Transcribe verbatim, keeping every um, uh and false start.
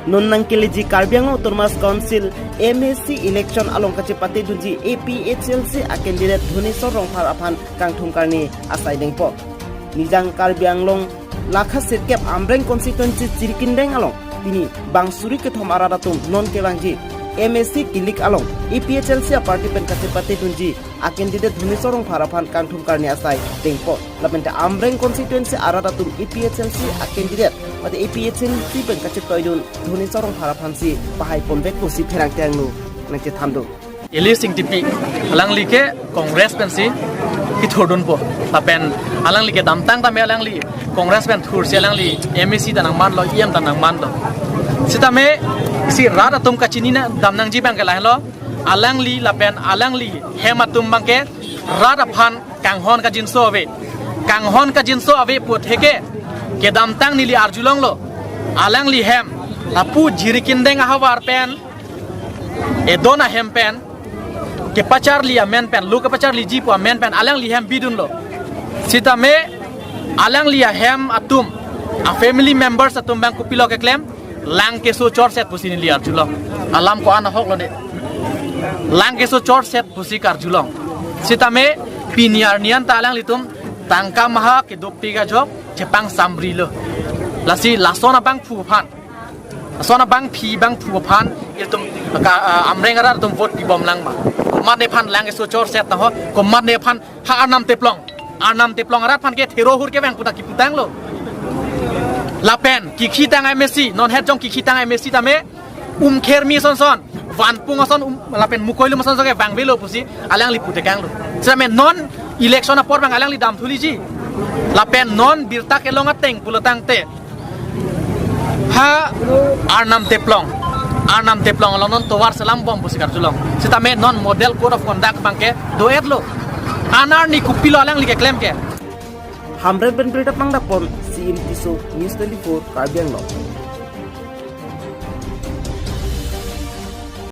Non nangkeleji Karbi Anglong Autonomous Council M A C election along kachepatedunji A P H L C a candidate Dhoneswar Rongphar aphan kangthum karni asai dengpo. Nijang Karbi Anglong lakha sirkep Amreng constituency Jirikindeng along pini bang suri kethom arat atum non kevangji M A C kilik along A P H L C a party pen kachepatedunji a candidate Dhoneswar Rongphar aphan kangthum karni asai dengpo. Lapen te Amreng constituency arat atum A P H L C a candidate mate A P H L C pen kachetoidun Dhoneswar Rongphar aphansi pahai ponvek pusi pherangke angno nangchethan do. Elis Ingtipi, alangli ke Congress pensi kithurdunpo. Lapen alangli kedamtang tame alangli Congress pen thursi alangli M A C ta nangmanlo, E M ta nangmanlo. Sitame si rat atum kachinidam nangji abang ke lahelo, alangli lapen alangli hem atum abang ke rat aphan kanghon kangjinso ave. Kanghon kangjinso ave pu atheke kedamtang neli arjulonglo. Alangli hem lapu Jirikindeng ahavar pen, edon ahem pen, kepacharli amen pen, lo kepacharliji pu amen pen alangli hem bidunlo. Sitame alangli ahem atum, a family members atum abang kopilo keklem, lang keso chorset pusi neli arjulong. Alam ko-an ahoklo de. Lang keso chorset pusi karjulong. Sitame pini arni an ta alanglitum tangka maha kedopi kajok chepangsamrilo. Lasi lason abangphu aphan, lason abangpi bangphu aphan ilitum ka, ah, Amreng arat atum vote pibomlang ma? Komatne aphan lang keso chorset ta ho, komatne aphan ha Arnam Teplong. Arnam Teplong arat aphan ke thero hur kevang pu ta kiputanglo. Lapen kikhitang M A C, non het jong kikhitang M A C tame, Umkhermi asonson, Vanpung ason, um, lapen Mukoilum asonson ke vangvelo pusi alangli putekanglo. Sitame non election apor abang alangli damthuliji. Lapen non birta kelong ateng pulo tangte, ha Arnam Teplong, Arnam Teplong along non tovar selam bom pusi karjulong. Sitame non model code of conduct abang ke do-etlo. An arni kopilo alangli keklem ke? Hamren pen birta pangdapon, C M Tisso, News twenty-four, Karbi Anglong.